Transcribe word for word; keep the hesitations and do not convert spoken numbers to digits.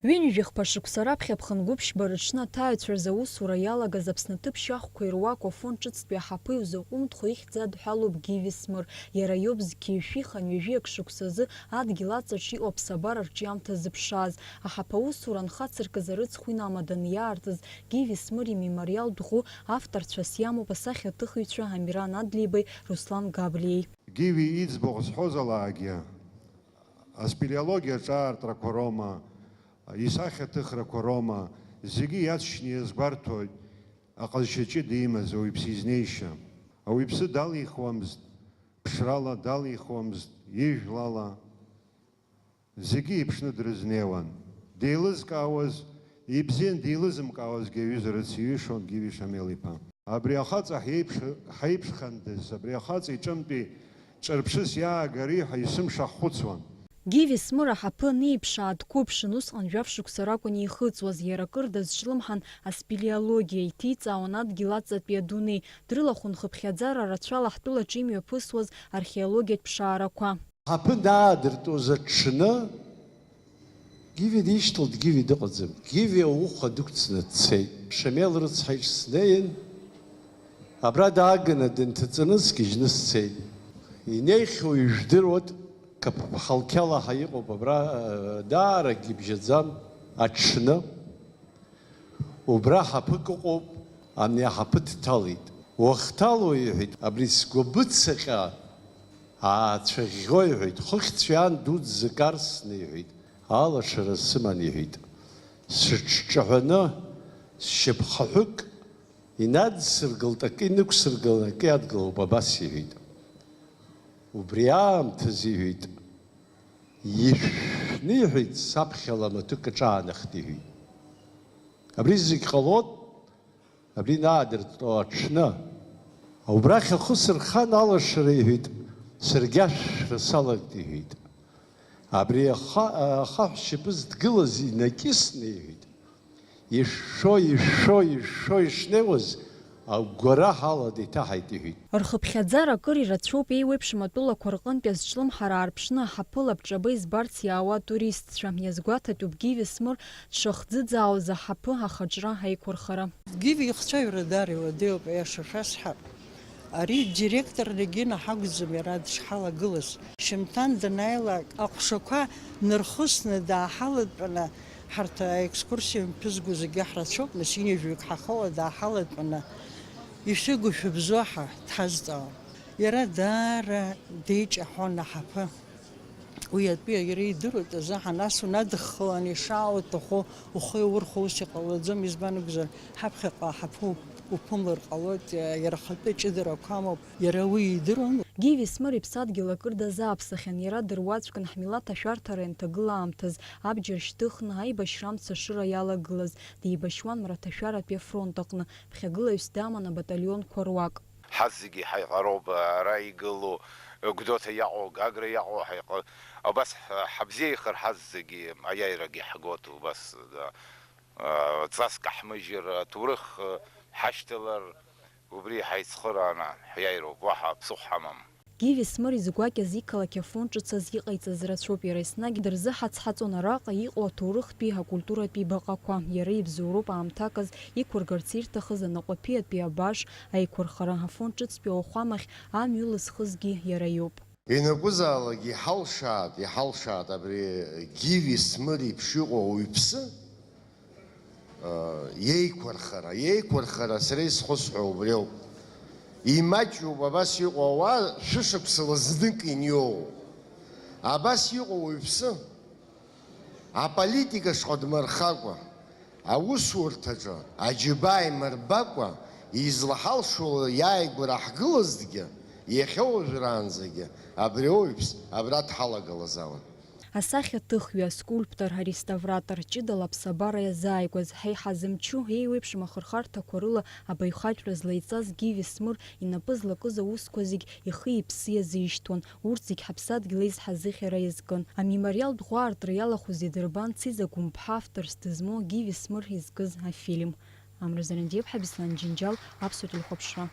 Ҩынҩажәихԥа шықәса раԥхьа ԥхынгәыԥшьба рыҽны аҭааҩцәа рзы аусура иалагаз Аԥсны аҭыԥ шьахәқәа ируаку Афон ҿыцтәи аҳаԥы иузаҟәымҭхо ихьӡ адҳәалоуп Гиви Смыр. Иара иоуп зқьи жәшәи хынҩажәи акы шықәсазы адгьыл аҵаҿ иҟоу аԥсабара рҿиамҭа зыԥшааз. Аҳаԥы аусура анхацыркыз арыцхә инамаданы иаартыз Гиви Смыр имемориалтә ӷәы авторцәас иамоуп асахьаҭыхҩцәа Амиран Адлеибеи Руслан Габлиеи. Гиви иӡбахә зҳәозалаагьы, аспелеологиа аҿаартрақәа роума, исахьаҭыхрақәа роума, зегьы иаҵшьны иазгәарҭоит аҟазшьа ҷыда имаз ауаҩԥсы изнеишьа. Ауаҩԥсы далихуамызт ԥшрала, далихуамызт ижәлала, зегьы иԥшны дрызнеиуан. Деилызкаауаз, ибзиан деилызымкаауазгьы аҩыза рыциҩышон Гиви Шамел-иԥа. Абри ахаҵа ҳиеиԥш-, ҳаиԥшхандаз, абри ахаҵа иҿынтәи ҿырԥшыс иаагари ҳәа есымша ҳхәыцуан. Гиви Смыр аҳаԥы анеиԥш аадкәыԥшын, усҟан жәаф шықәса ракәын еихыҵуаз, иара акыр дазҿлымҳан аспелеологиа, иҭиҵаауан адгьыл аҵатәи адунеи, дрылахәын хыԥхьаӡара рацәала ҳтәылаҿы имҩаԥысуаз археологиатә ԥшаарақәа. Ҳаԥы даадыртәоз аҽны, Гиви дишьҭалт, Гиви дыҟаӡам. Гиви ауха дықәҵны дцеит. Шамел рыцҳа иҿы снеин, абра дааганы дынҭаҵаны сгьежьны сцеит. Инеихьоу ижәдыруеит, Каԥ-, Халқьалаҳа иҟоуп абра, э, даарагьы бжьаӡам, аҽны. Убра ҳаԥык ыҟоуп, ани аҳаԥы дҭалеит. Уахҭало, иҳәеит, абри сгәабыцаҟьа аацәыӷьӷьо, иҳәеит, хыхьцәы иан дуӡӡак арсны, иҳәеит, алашара сыман, иҳәеит. Сыҽҿаҳәаны, сшьапхаҳәык инадсыргылт, акы инықәсыргылан, акы иадгылоуп, абас иҳәеит. Убри аамҭазы, иҳәеит, ишәны, иҳәеит, саԥхьала маҭәык аҿаанахт, иҳәеит. Абри зегь ҟалоит, абри наадыртто аҽны. Убрахь ахы сырхан алашара, иҳәеит, саргьы ашәшәра салагт, иҳәеит. Абри аха-, ахаҳә шьапы зҭгылаз инакьысны, иҳәеит, ишәшәо, ишәшәо, ишәшәо ишнеиуаз, агәгәараҳәа ала деиҭаҳаит, иҳәеит. Рхыԥхьаӡара акыр ирацәоуп еиуеиԥшым атәылақәа рҟынтәи азҿлымҳара аарԥшны аҳаԥы лабҿаба избарц иаауа атуристцәа. Иазгәаҭатәуп Гиви Смыр дшахӡыӡаауаз аҳаԥы ахаҿра аиқәырхара. Гиви ихцәажәара даара иуадаҩуп, аиаша шәасҳәап. Ари директорнагьы наҳагӡам иара дышҳалагылаз. Шьамҭан данааилак, аҟәшақәа нархысны дааҳалатәаны, ҳарҭ аекскурсиа мҩаԥызго зегьы ҳрацәоуп, нас ҩынҩажәаҩык ҳахоуа дааҳалатәаны, ишәыгу шәыбзоу ҳәа дҳазҵаауан. Иара даара деиҷаҳәон аҳаԥы. Уи атәы иара идыруеит азыҳәан, нас унадыххылан ишаауҭаху ухы иаурхәо ус иҟалаӡом, избан акәзар, ҳаԥхьаҟа аҳаԥы уԥымлар ҟалоит, иара ахатәы ҷыдарақәа амоуп, иара уи идыруан. Гиви Смыр иԥсадгьыл акыр дазааԥсахьан, иара дыруаӡәкын ҳмилаҭ ашәарҭара ианҭагыла аамҭаз, абџьар шьҭыхны, аибашьра амца ашыра иалагылаз, деибашьуан мраҭашәаратәи афронт аҟны, ԥхьагылаҩыс даман абаталионқәа руак. Ҳазегьы ҳаиҟароуп, ара игылоу, Гәдоуҭа иаҟоу, Гагра иаҟоу ҳаиҟа-, абас ҳ-, ҳабзиеихар ҳазегьы аиааирагьы ҳгоит, убас, да, ҵаск ҳмыжьыр, аҭоурых ҳашьҭалар, убри ҳаицхырааны ҳиааироуп, уаҳа ԥсыхәа ҳамам. Гиви Смыр изгәакьаз иқалақь Афон ҿыц азы иҟаиҵаз рацәоуп, иара еснагь дырзыҳаҵҳаҵон араҟа иҟоу аҭоурыхтәи, акультуратәи баҟақәа. Иара ибзоуроуп аамҭаказ иқәыргарц ирҭахыз аныҟәаԥиатәи абаш аиқәырхара, Афон ҿыцтәи ауахәамахь амҩа ылызхызгьы иара иоуп. Ианакәызаалакгьы иҳалшааит, иҳалшааит абри Гиви Смыр еиԥш иҟоу ауаҩԥсы, Иеиқәырхара, иеиқәырхара, сара исхысҳәо убри ауп. Имаҷҩуп абас иҟоу ауаа, шәышықәсала знык иниоу. Абас иҟоу уаҩԥсы, аполитика шҟа дмырхакәа, аусурҭаҿы аџьабаа имырбакәа, излаҳалшо иааигәара ҳгылазҭгьы, иахьа уажәраанӡагьы абри ауаҩԥс абра дҳалагылазаауан. Асахьаҭыхҩы, аскульптор, ареставратор, ҷыдала аԥсабара иазааигәаз, ҳа иҳазымчу, еиуеиԥшым ахырхарҭақәа рыла абаҩхатәра злаиҵаз Гиви Смыр инапы злакыз аусқәа зегь ихи-иԥси иазишьҭуан, урҭ зегь ҳаԥсадгьыл аизҳазыӷьара иазкын. Амемориалтә ӷәы аартра иалахәыз идырбан Циза Гәымԥҳа авторс дызмоу Гиви Смыр изкыз афильм. Амра Зарандиев, Ҳабислан Џьынџьал, Аԥсуа телехәаԥшра.